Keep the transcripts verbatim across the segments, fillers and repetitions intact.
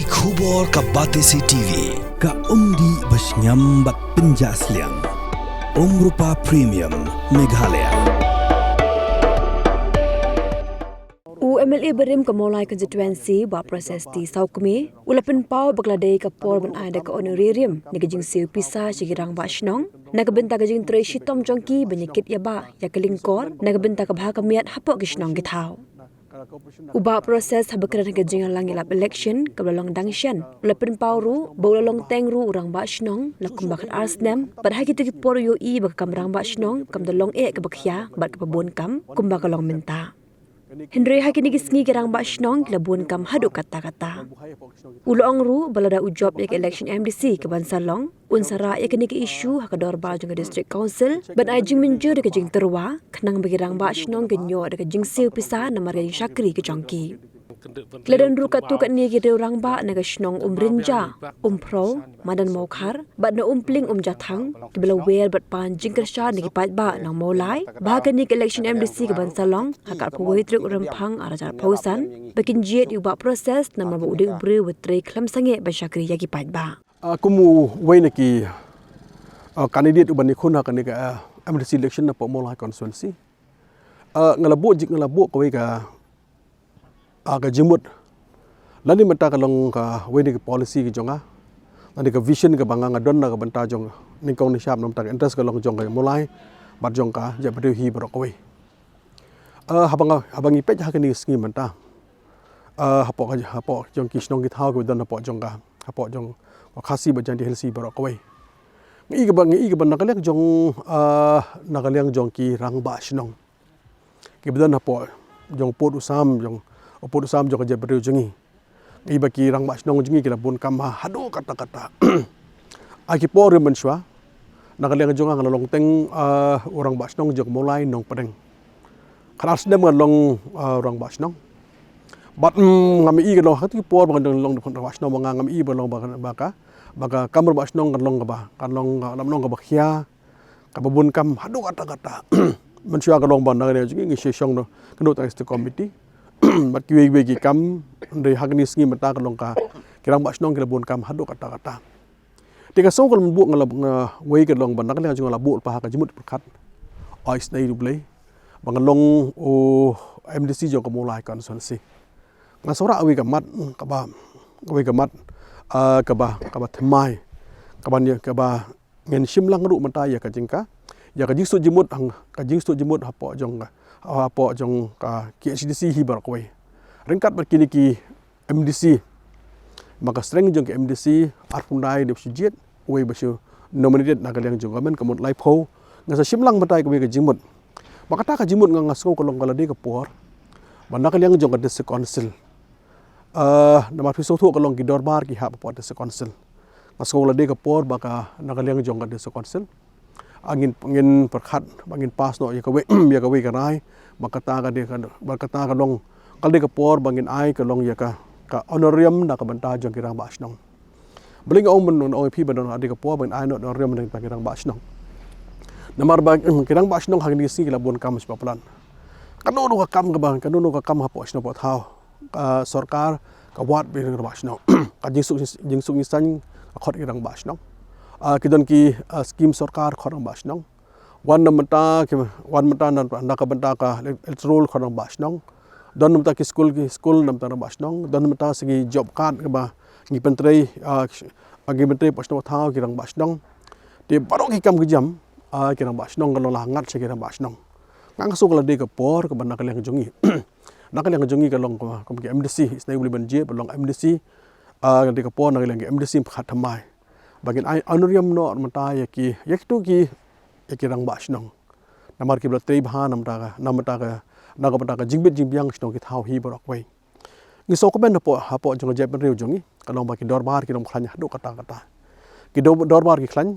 Khubor ka Batesi T V, ka umdih ba shngiam bad pynjah sliang. Umrupa Premium, Meghalaya. U M L A barim ka Mawlai constituency, Bah Proses T Sawkmie, u la pynpaw ba ka la dei ka por ban ai da ka honorarium ne ka jingsiew pisa sha ki rangbah shnong na ka bynta ka jingtrei shitom jong ki ban ïakit ïabah ïa ka lyngkor na ka bynta ka bha ka miat hapoh ki shnong ki thaw. U Bah Proses haba kren ha ka jingïalang ïalap election kaba la long dang shen, u la pynpaw ruh ba u la long teng ruh u rangbah shnong la kumba khatar snem, bad ha kito ki por u ïohi ba ka kam rangbah shnong kam da long eh kaba khia bad kaba bun kam kumba ka long mynta. Hynrei ha kine ki sngi ki rangbah shnong ki la bun kam haduh katta katta. U la ong ruh ba lada u jop ïa ka election M D C kaban sa long, un sa rah ïa kane ka issue ha ka dorbar jong ka District Council ban ai jingmynjur da ka jingtyrwa khnang ba ki rangbah shnong kin ïoh da ka jingsiew pisa namar ka jingshakri ka jong ki. Ki la don ruh katto katne ki riew rangbah na ka shnong Umrynja, Umphrew, Madan Mawkhar bad na Umpling Umjathang kiba la wer bad pan jingkyrshan na ki paidbah nong Mawlai ba ha kane ka election M D C kaban sa long ha ka arphew wei tarik u Rymphang arhajar arphew san ba kin jied ïa u Bah Proses namar ba u dei u briew uba trei khlem sangeh ban shakri ïa ki paidbah. Ah, kum uwei na ki, ah, candidate uban ïakhun ha kane ka, ah, M D C election na Mawlai constituency. Ah, nga la buh jing, nga la buh kawei ka, ah, ka jingmut. Lane mynta ka long kawei na ka policy ka jong nga, lane ka vision kaba nga nga don na ka bynta jong nyngkong nyngshap namar ka interest ka long jong ka Mawlai bad jong ka jaitbynriew hi baroh kawei. Ah, haba nga, haba ngi peit ha kine ki sngi mynta, ah, hapoh ka, hapoh jong ki shnong ki thaw kiba don hapoh jong ka, hapoh jong ka Khasi bad Jaintia Hills hi baroh kawei, nga i kaba, nga i kaba na ka liang jong, ah, na ka liang jong ki rangbah shnong kiba don hapoh jong pud u sam, jong pud u sam jong ka jaitbynriew jong ngi, nga i ba ki rangbah shnong jong ngi ki la bun kam ha haduh katta katta. Ha ki por mynshuwa na ka liang jong nga nga la long teng, ah, u rangbah shnong jong ka Mawlai Nongpdeng. Khatar snem nga long, ah, u rangbah shnong. Bad, mm, ngam i ka long ha ki por ba nga dang long rangbah shnong ba nga ngam i ba long ba ka, ba ka, ba ka kam rangbah shnong kan long kaba, kan long, ah, lam long kaba khia, kaba bun kam haduh katta katta. Mynshuwa ka long ba na ka liang jong ngi ngi shu shong noh kynduh tang state committee bad kiwei kiwei ki kam, hynrei ha kine ki sngi mynta ka long ka ki rangbah shnong ki la bun kam haduh katta katta. Te ka song ka long buh nga la, nga wei ka long ba na ka liang jong nga la buh lypa ha ka jingmut pyrkhat, ai isynei ïa U Blei ba nga long u M D C jong ka Mawlai constituency. Nga sngew rah wei ka mat kaba, wei ka mat, ah, kaba, kaba thymmai, kaba, kaba ngin shim lang ruh mynta ïa ka jingka, ïa ka jingsuh jingmut hang, ka jingsuh jingmut hapoh jong ka, hapoh jong ka K H A D C hi baroh kawei. Ryngkat bad kine ki M D C, ba ka strength jong ka M D C arphew khyndai dei ba shu jied, uwei ba shu nominated na ka liang jong government ka mut laiphew. Nga sa shim lang mynta ïa kawei ka jingmut. Ba kata ka jingmut nga, nga sngew ka long ka la dei ka por ba na ka liang jong ka district council, ah, namar phi sngewthuh ka long ki dorbar ki hap hapoh district council. Nga sngew la dei ka por ba ka na ka liang jong ka district council, ah, ngin, ngin pyrkhat ba ngin pass noh ïa kawei, ïa kawei ka rai ba kata ka dei ka, ba kata ka long, ka la dei ka por ba ngin ai ka long ïa ka, ka honorarium na ka bynta jong ki rangbah shnong. Balei nga ong ban, ong ïa phi ba don, la dei ka por ba ngin ai noh honorarium na ka bynta ki rangbah shnong? Namar ba, mm, ki rangbah shnong ha kine ki sngi ki la bun kam sha ba plan. Kano kano ka kam kaba, kano kano ka kam hapoh shnong hapoh thaw, ah, sorkar ka wad beit ïa ki rangbah shnong. Ka jingsuk, jingsuk jingsain ka khot ïa ki rangbah shnong. Ah, ki don ki, ah, skim sorkar khot rangbah shnong. Wan na mynta ki, wan mynta na, na ka bynta ka electoral khot rangbah shnong. Don na mynta ki skul, ki skul na bynta rangbah shnong. Don na mynta sa ki job card kaba ngi pyntrei, ah, ngi pyntrei hapoh shnong hapoh thaw ki rangbah shnong. Te baroh ki kam ki jam, ah, ki rangbah shnong ka long la ngat sha ki rangbah shnong. Nga sngew ka la dei ka por kaba na ka liang jong ngi, na ka liang jong ngi ka long kum, kum ki M D C, isynei U Blei ban jied ba long M D C, ah, ka dei ka por na ka liang ki M D C pyrkhat thymmai ba ngin ai honorarium noh mynta ïa ki, ïa kito ki, ïa ki rangbah shnong. Namar kiba la trei bha na ka bynta ka, na ka bynta ka, na ka bynta ka jingbit jingbiang shnong ki thaw hi baroh kawei. Ngi sngewkmen hapoh, hapoh jong ka jaitbynriew jong ngi ka long ba ki dorbar ki long khlaiñ haduh katta katta. Ki dor-, dorbar ki khlaiñ,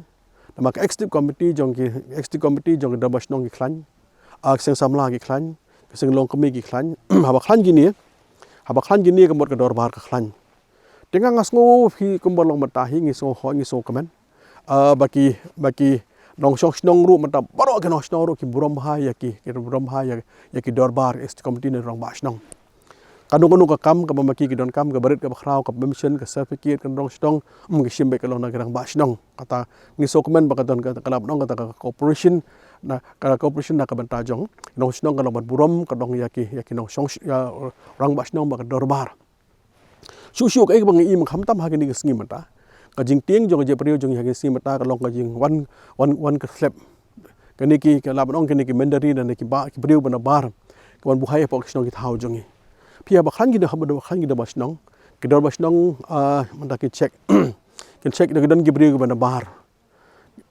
namar ka executive committee jong ki, executive committee jong ki dorbar shnong ki khlaiñ, ah, ki seng samla ki khlaiñ, ki seng longkmie ki khlaiñ. Haba khlaiñ kine, haba khlaiñ kine ka mut ka dorbar ka khlaiñ. Te nga, nga sngew hi kumba long mynta hi ngi sngew hoi, ngi sngewkmen, ah, ba ki, ba ki nongshong shnong ruh mynta baroh ki nongshong shnong ruh ki burom bha ïa ki, ki burom bha ïa, ïa ki dorbar, executive committee ne rangbah shnong. Kano kano ka kam kaba ma ki ki donkam, kaba rit kaba khraw, ka permission, ka certificate, ka nong shnong, mm, ki shim beit ka long na ki rangbah shnong. Kata ngi sngewkmen ba ka don ka, ka lah ban ong kata ka cooperation na, ka cooperation na ka bynta jong nong shnong, ka long ban burom, ka long ïa ki, ïa ki nong shnong, ïa rangbah shnong bad ka dorbar. Shuh shuh kaei kaba ngi i mynta khamtam ha kine ki sngi mynta, ka jingtieng jong ka jaitbynriew jong ngi ha kine ki sngi mynta ka long ka jingwan, wan, wan ka slep. Kine ki, ka lah ban ong kine ki mynder lane ki ba, ki briew ba nabar, ka wan buhai hapoh ki shnong ki thaw jong ngi. Phi haba khlaiñ ki dor, haba khlaiñ ki dorbar shnong, ki dorbar shnong, ah, mynta ki check, ki check da ki don ki briew ba nabar.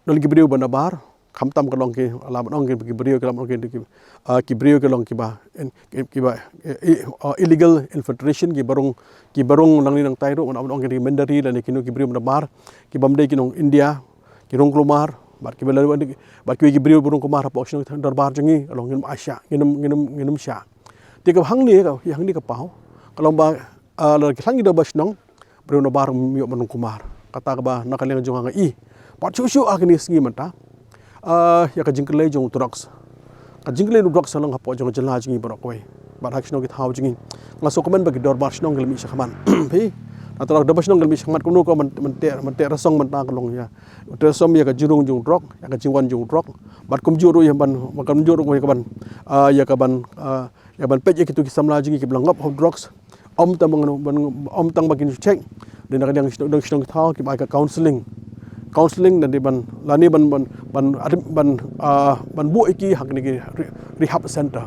Don ki briew ba nabar, khamtam ka long ki, lah ban ong ki, ki briew, ki lah ban ong ki, ki, ah, ki briew ki long kiba, in, ki, kiba, eh, i-, ah, illegal infiltration, kiba rung, kiba rung nangne nangtai ruh, lah ban ong ki mynder lane kino ki briew ba nabar, kibym dei ki nong India, ki rung kulmar, bad kiba la, bad kiwei ki briew ba rung kulmar hapoh shnong dorbar jong ngi, ka long ngim ai sha, ngim, ngim, ngim shah. Te ka hangne ka, ïa hangne ka paw, ka long ba, ah, la ki khlaiñ ki dorbar shnong, briew nabar ym ïoh ban rung kulmar. Kata kaba na ka liang jong nga i. Bad shuh shuh ha kine ki sngi mynta, ah, ïa ka jingkyrlei jong drugs. Ka jingkyrlei jong drugs ka long hapoh jong ka jylla jong ngi baroh kawei. Bad ha ki shnong ki thaw jong ngi. Nga sngewkmen ba ki dorbar shnong ki la mih shakhmat. Phi, na tharai ki dorbar shnong ki la mih shakhmat, kumno ka man, man teh, man teh rasong mynta ka long ïa. Teh rasong ïa ka jingrung jong drug, ïa ka jingwan jong drug. Bad kumjuh ruh ïa ban, kumjuh ruh ïa ka ban, ah, ïa ka ban, ah, ïa ban peit ïa kito ki samla jong ngi kiba la ngop ha drugs. Ym tang ba ngan, ban, ym tang ba kin check. Dei na ka liang shnong, shnong ki thaw kiba ai ka counseling. Counseling lane ban, lane ban, ban, ban, ban, ah, ban buh ïa ki ha kine ki re-, rehab center.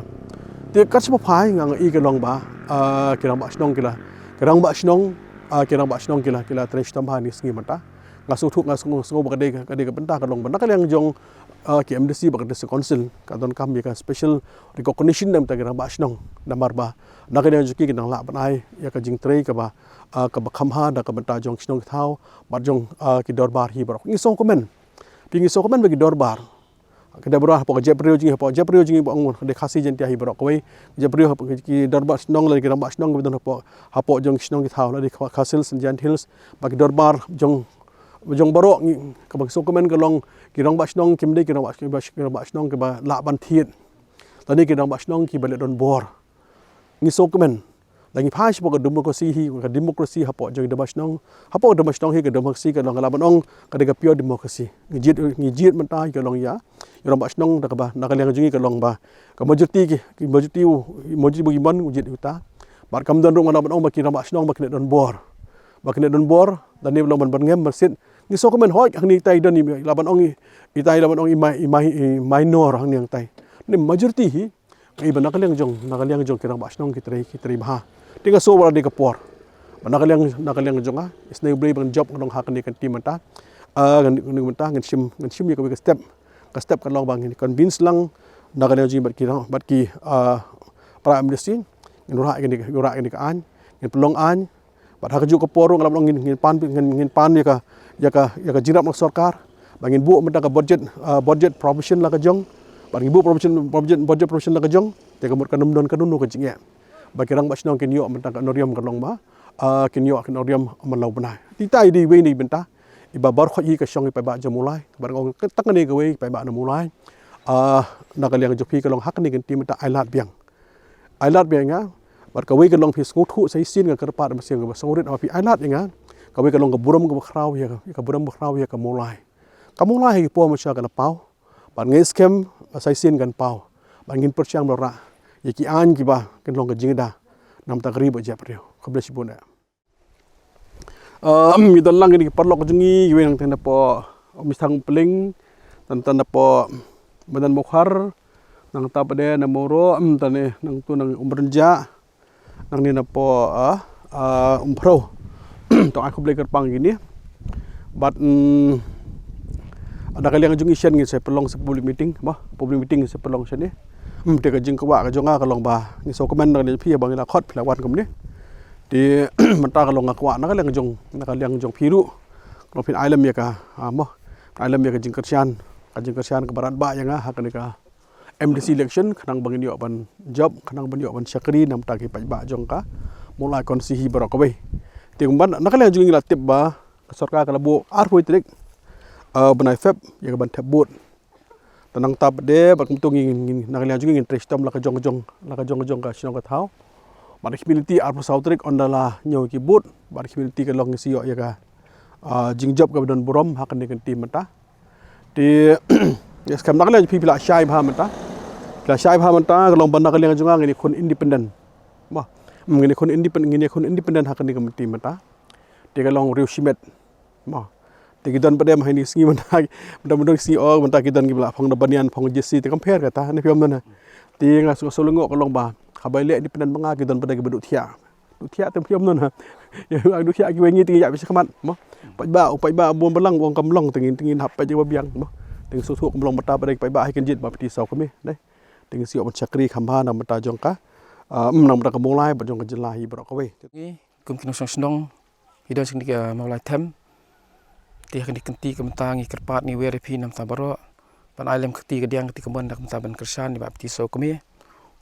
Te kat shaba phai nga, nga i ka long ba, ah, ki rangbah shnong ki la, ki rangbah shnong, ah, ki rangbah shnong ki la, ki la trei shitom ha kine ki sngi mynta. Nga sngewthuh, nga sngew, sngew ba ka dei, ka dei ka bynta ka long ba na ka liang jong, ah, ki M D C bad ka District Council, ka donkam ïa ka special recognition na ka bynta ki rangbah shnong. Namar ba na ka liang jong ki ki nang lah ban ai ïa ka jingtrei kaba, ah, kaba kham bha na ka bynta jong ki shnong ki thaw bad jong, ah, ki dorbar hi baroh. Ngi sngewkmen. Phi, ngi sngewkmen ba ki dorbar, ka dei baroh hapoh ka jaitbynriew jong ngi, hapoh ka jaitbynriew jong ngi ba ong ka dei Khasi Jaiñtia hi baroh kawei. Ka jaitbynriew hapoh ki, ki dorbar shnong lane ki rangbah shnong kiba don hapoh, hapoh jong ki shnong ki thaw, lane Kha-, Khasi Hills, Jaintia Hills, bad ki dorbar jong, jong baroh ngi, kaba ngi sngewkmen ka long ki rangbah shnong kim dei ki rangbah, ki rangbah shnong kiba lah ban thied. Lane ki rangbah shnong kiba leh donbor. Ngi sngewkmen. Lada ngi phai shapoh ka democracy hi, ka democracy hapoh jong ki dorbar shnong. Hapoh ka dorbar shnong hi ka democracy ka long, ka lah ban ong ka dei ka pure democracy. Ngi jied, ngi jied mynta ka long ïa, ïa rangbah shnong da kaba na ka liang jong ngi ka long ba ka majority ki, ki majority u, majority ba ki mon u jied ïa uta. Bad kam don ruh, nga lah ban ong ba ki rangbah shnong ba kin leh donbor. Ba kin leh donbor, lane ba long ban, ban ngem ban siat. Ngi sngewkmen hooid hangne itai don i, lah ban ong i, itai lah ban ong i mi-, i mi-, i minor hangne hangtai. Ni majority hi, i ba na ka liang jong, na ka liang jong ki rangbah shnong ki trei, ki trei bha. Te nga sngew ba la dei ka por ba na ka liang, na ka liang jong nga, isynei U Blei ban jop nga long ha kane ka kynti mynta. Ah, ngan, ngan mynta ngan shim, ngan shim ïa kawei ka step. Ka step ka long ba ngin convince lang na ka liang jong ngi bad ki, bad ki, ah, para M D C. Ngin rah ïa kane, rah ïa kane ka aiñ, ngin pynlong aiñ. Bad ha kajuh ka por ruh nga lah ban ong ngin, ngin pan, ngin, ngin pan ïa ka, ïa ka, ïa ka jingïarap na ka sorkar. Ba ngin buh mynta ka budget, ah, budget provision la ka jong. Bad ngin buh provision, budget, budget provision la ka jong. Te ka mut kan ym don kano kano ka jingeh. Ba ki rangbah shnong kin ïoh mynta ka nongrim ka long ba, ah, kin ïoh ka nongrim man la u bnai. Te itai i dei iwei na ki bynta iba baroh hi ka shong i paidbah jong Mawlai. Bad nga ong tang kane kawei paidbah na Mawlai. Ah, na ka liang jong phi ka long ha kane ka kynti mynta ai lad biang. Ai lad biang ïa nga. Bad kawei ka long phi sngewthuh sa shisien, nga kyrpad ba shisien kaba sngewrit ba phi ai lad ïa nga. Kawei ka long ka burom kaba khraw ïa ka, ka burom kaba khraw ïa ka Mawlai. Ka Mawlai ha ki por mynshuwa ka la paw. Bad nga ngeit skhem ba sa shisien kan paw. Bad ngin pyrshang ban rah ïa ki aiñ kiba kin long ka jingïada na ka bynta ka ri bad ka jaitbynriew. Khublei shibun eh. Ah, ngi don lang kine ki paralok jong ngi, iwei nangtei napoh Mistang Pling, nangtei napoh Madan Mokhar, nangta pat de na Mawroh, nangta ne nangtu na Umrynjah, nangne napoh, ah, ah, Umphrew. To ai khublei kyrpang ïa kine. Bad, mm, na ka liang jong ngi shen ngin sa pynlong sa public meeting, mo, public meeting ngin sa pynlong shen ne. Hmm, te ka jingkwah ka jong nga ka long ba ngi sngewkmen na ka liang phi ba ngi la khot phi la wan kumne. Te mynta ka long nga kwah na ka liang jong, na ka liang jong phi ruh, ka long phin ai lem ïa ka, ah, mo, phin ai lem ïa ka jingkyrshan, ka jingkyrshan kaba radbah ïa nga ha kane ka M D C election, khnang ba ngin ïoh ban jop, khnang ban ïoh ban shakri na ka bynta ki paidbah jong ka Mawlai constituency hi baroh kawei. Te kumba na ka liang jong ngi la tip ba ka sorkar ka la buh arphew tarik, ah, bnai Feb ïa ka ban thep vote. Te nangta pat de bad kumto ngi, ngi, na ka liang jong ngi ngin trei shitom la ka jong ka jong, la ka jong ka jong ka shnong ka thaw. Bad ka community arphew saw tarik yn da la ñiew ki vote. Bad ka community ka long ngi sa ïoh ïa ka, ah, jingjop kaba don burom ha kane ka kynti mynta. Te ïa skhem na ka liang jong phi, phi la shai bha mynta. Phi la shai bha mynta, ka long ba na ka liang jong nga ngin ïakhun independent. Mo. Hmm, ngin ïakhun independent, ngin ïakhun independent ha kane ka kynti mynta. Te ka long riew shimet. Mo. Te ki don pat de mynta ha kine ki sngi mynta, mynta, mynta ki sngi, oh, mynta ki don kiba la phong da banian, phong jersey, te kam pher kata, ne phi ong mynta. Te nga shu, shu lyngngoh ka long ba haba ïaleh independent ma nga ki don pat de kiba duh thiah. Duh thiah te phi ong mynta. Ïa, duh thiah kiwei, ngi te ngi ïaid beit shakhmat, mo. Paidbah, u paidbah bun balang u ong kam long, te ngin, te ngin hap peit ïa kaba biang, mo. Te ngi sngewthuh kam long mynta pat de ki paidbah hi kynjit ba phi tih sawkmie, ne. Te ngi sa ïoh ban shakri kham bha na ka bynta jong ka, ah, na ka bynta ka Mawlai bad jong ka jylla hi baroh kawei. Kum ki nongshong shnong, ngi don sha kane ka Mawlai Them. Te ha kane ka kynti ka mynta ngi kyrpad, ngi wer ïa phi na ka bynta baroh ban ai lem ka kti kadiang, ka kti kamon na ka bynta ban kyrshan ïa i Bah P T Sawkmie.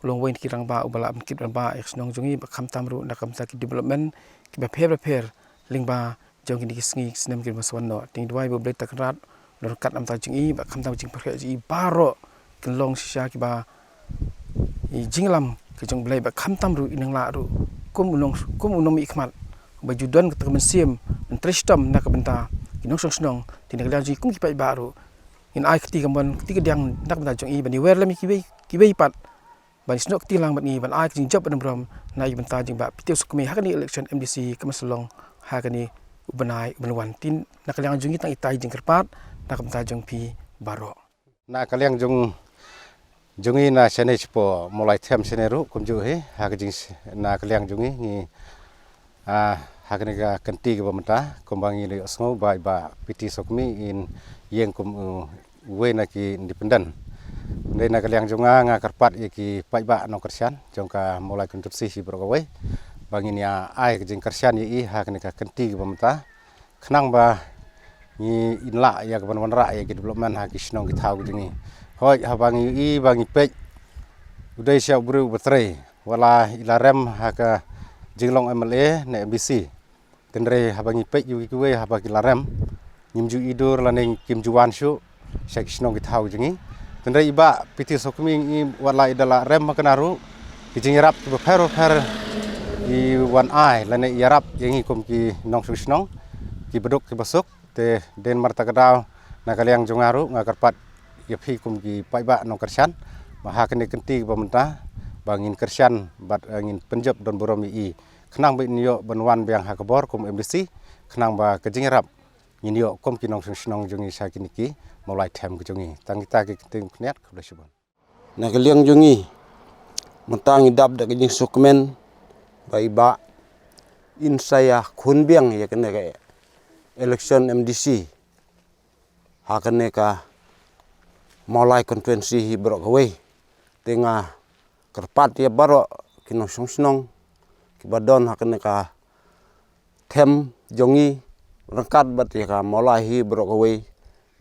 U long uwei na ki rangbah uba lah ban kit ban bah ïa ka shnong jong ngi, bad khamtam ruh na ka bynta ki development kiba pher bapher lyngba jong kine ki sngi ki snem kiba sa wan noh. Te ngi duwai ba U Blei Trai Kynrad un ryngkat na ka bynta jong i bad khamtam ka jingpyrkhat jong i baroh kin long shisha kiba i jingïalam ka jong U Blei, bad khamtam ruh i nang lah ruh kum u nong, kum u nongmihkhmat ba ju don kata ka mynsiem ban trei shitom na ka bynta ki nongshong shnong. Te na ka liang jong ngi kum ki paidbah ruh ngin ai ka kti kamon, ka kti kadiang na ka bynta jong i ban ïawer lem ïa kiwei, kiwei pat ban ïasnoh kti lang bad ngi ban ai ka jingjop ba don burom na ka bynta jong i Bah P T Sawkmie ha kane ka election M D C kaba sa long ha kane u bnai uban wan. Te na ka liang jong ngi tang itai i jingkyrpad na ka bynta jong phi baroh. Na ka liang jong, jong ngi na shane shapoh Mawlai Them shane ruh kumjuh hi, ha ka jing, na ka liang jong ngi, ngi, ah, ha kane ka kynti kaba mynta kumba ngi la ïohsngew ba i Bah P T Sawkmie in ïeng kum, uh, uwei na ki independent. Hynrei na ka liang jong nga, nga kyrpad ïa ki paidbah nongkyrshan jong ka Mawlai constituency hi baroh kawei ba ngin ïa ai ka jingkyrshan ïa i ha kane ka kynti kaba mynta, khnang ba ngin lah ïa kaban wanrah ïa ki development ha ki shnong ki thaw ki jong ngi. Hooid, haba ngi ïohi ba ngi peit, u dei shisha u briew uba trei, wat la i la rem ha ka jinglong M L A ne M D C. Hynrei haba ngi peit ïa kiwei haba ki la rem, ngim ju i dur lane kim ju wan shuh sha ki shnong ki thaw jong ngi. Hynrei i Bah P T Sawkmie, ngi, wat la i da la rem ma kane ruh, ki jingïarap kiba pher bapher i wan ai lane i ïarap ïa ngi kum ki nongshong shnong kiba duk kiba suk. Te dei namar kata ka daw, na ka liang jong nga ruh nga kyrpad ïa phi kum ki paidbah nongkyrshan ba ha kane ka kynti kaba mynta ba ngin kyrshan bad, eh, ngin pynjop don burom ïa i, khnang ba in ïoh ban wan biang ha ka bor kum M D C, khnang ba ka jingïarap ngin ïoh kum ki nongshong shnong jong ngi sha kine ki Mawlai Them ki jong ngi. Tang kita ki ktien khyndiat, khublei shibun. Na ka liang jong ngi, mynta ngi dap da ka jingsngewkmen ba i Bah in sa ïakhun biang ïa kane ka election M D C ha kane ka Mawlai constituency hi baroh kawei. Te nga kyrpad ïa baroh ki nongshong shnong kiba don ha kane ka Them jong ngi, ryngkat bad ïa ka Mawlai hi baroh kawei,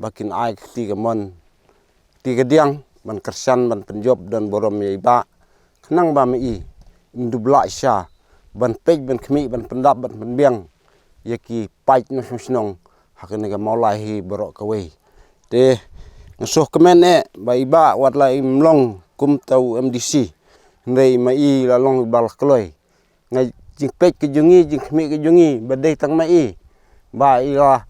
ba kin ai ka kti kamon, kti kadiang ban kyrshan, ban pynjop don burom ïa i Bah, khnang ba ma i in dup lah shisha ban peit, ban khmih, ban pyndap, ban pynbiang ïa ki paid nongshong shnong ha kane ka Mawlai hi baroh kawei. Te nga sngewkmen eh ba i Bah wat la im long kum uta u M D C, hynrei ma i la long i ba la kloi. Nga, jingpeit ka jong ngi, jingkhmih ka jong ngi ba dei tang ma i, ba i la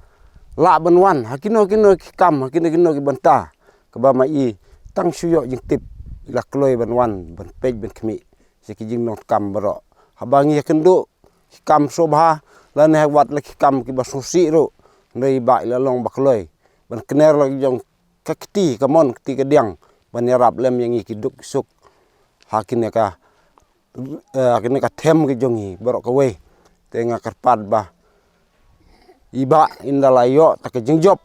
lah ban wan ha kino kino ki kam, ha kino kino ki bynta, kaba ma i tang shu ïoh jingtip i la kloi ban wan ban peit ban khmih sha ki jingdonkam baroh. Haba ngi ïakynduh ki kam sngewbha lane wat la ki kam kiba sngewsih ruh, hynrei i Bah i la long ba kloi ban kner la ki jong ka kti kamon, kti kadiang ban ïarap lem ïa ngi ki duk ki suk ha kine ka, eh, ha kine ka Them ki jong ngi baroh kawei. Te nga kyrpad ba i Bah in da la ïoh ta ka jingjop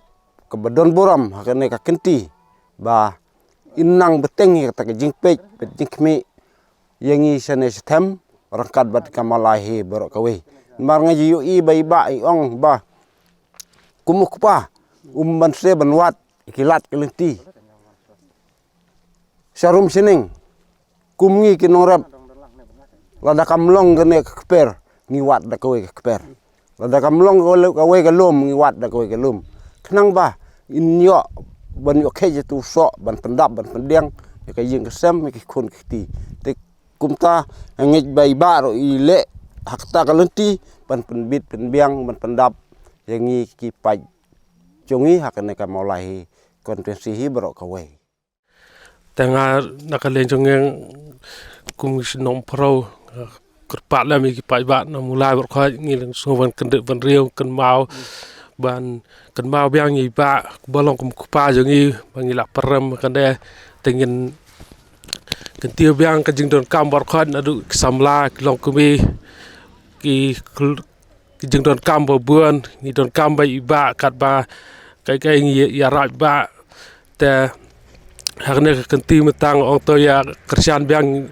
kaba don burom ha kane ka kynti, ba in nang bteng ïa kata ka jingpeit bad jingkhmih ïa ngi shane sha Them, ryngkat bad ka Mawlai hi baroh kawei. Namar nga ju ïohi ba i Bah i ong ba kum u kpa um banse ban wad ïa ki lad ki lynti sha rum sha neng. Kum ngi ki nongrep, lada kam long kane ka kper, ngi wad da kawei ka kper. Lada kam long kawei, kawei ka lum, ngi wad da kawei ka lum. Khnang ba in ïoh ban ïoh khet ïa utu u soh ban pyndap, ban pyndiang ïa ka ïing ka sem, ïa ki khun ki kti. Te Kumta nga ngeit ba i Bah ruh i leh ha kata ka lynti ban pynbit pynbiang ban pyndap ïa ngi ki paid jong ngi ha kane ka Mawlai constituency hi baroh kawei. Te nga na ka liang jong ngi kum ngi shnong Pharoi, nga kyrpad lem ïa ki paidbah na Mawlai baroh khoit, ngi la sngew ban kyndit ban riew kynmaw, ban kynmaw biang ïa i Bah ba long kum u kpa jong ngi ba ngi la pyrem kane. Te ngin kyntiew biang ka jingdonkam baroh khoit, naduh ki samla, ki longkmie, ki kl-, ki jingdonkam ba bun, ngi donkam ba i Bah katba kaei kaei ngi ïarap i Bah. Te ha kane ka kynti mynta nga ong to ïa kyrshan biang.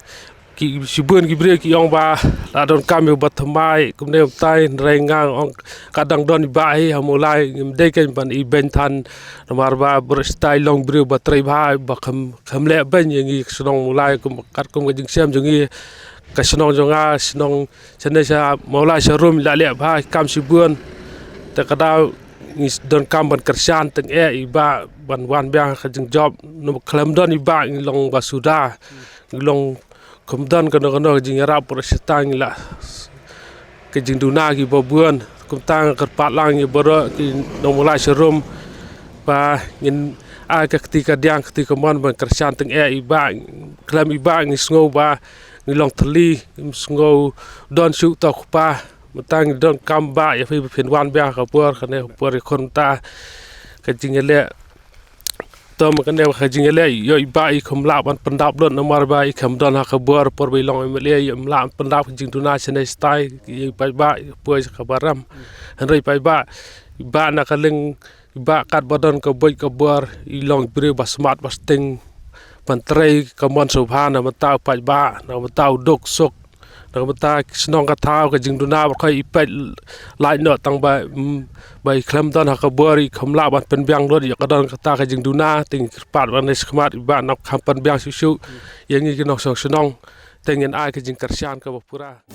Ki shibun ki briew ki ong ba la donkam ïa u bathymmai kumne kumtai, hynrei nga ong ka dang don i Bah hi ha Mawlai, ngim dei kein ban ibeiñ than, namar ba baroh shi tai long briew ba trei bha, ba kham, kham leh beiñ ïa ngi ka shnong Mawlai, kum katkum ka jingshem jong ngi, ka shnong jong nga, shnong shane sha Mawlai sha Rum la leh bha kam shibun. Te ka daw ngi donkam ban kyrshan tyngeh i Bah ban wan biang ka jingjop. Namar khlem don i Bah ngi long ba suda, ngi long, khlem don kano kano ka jingïarap, baroh shi tai ngi la ka jingduna kiba bun. Kumta nga kyrpad lang ïa baroh ki nong Mawlai sha Rum ba ngin ai ka kti kadiang kti kamon ban kyrshan tyngeh i Bah. Khlem i Bah ngi sngew ba ngi long thylli, ngim sngew don shuh uta u kpa. Mynta ngi donkam Bah ïa phi ba phin wan biang ha ka por kane, ka por ïakhun mynta. Ka jingïaleh, to mynta kane ka jingïaleh ïoh i Bah i kham lah ban pyndap lut, namar ba i kham don ha ka bor, por ba i long MLA i kham lah ban pyndap ka jingduna shane shatai ïa i paidbah, ïa poi sha kaba rem. Hynrei paidbah, i Bah na ka liang, i Bah katba don ka buit ka bor i long briew ba smat ba sting ban trei kamon sngewbha na ka bynta u paidbah, na ka bynta u duk suk, na ka bynta ki shnong ka thaw, ka jingduna baroh khoit i peit lait noh tang ba, mm, ba i khlem don ha ka bor i kham lah ban pynbiang lut ïa ka don kata ka jingduna. Te ngi kyrpad ba ne shakhmat i Bah nang kham pynbiang shuh shuh ïa ngi ki nongshong shnong. Te ngin ai ka jingkyrshan kaba pura.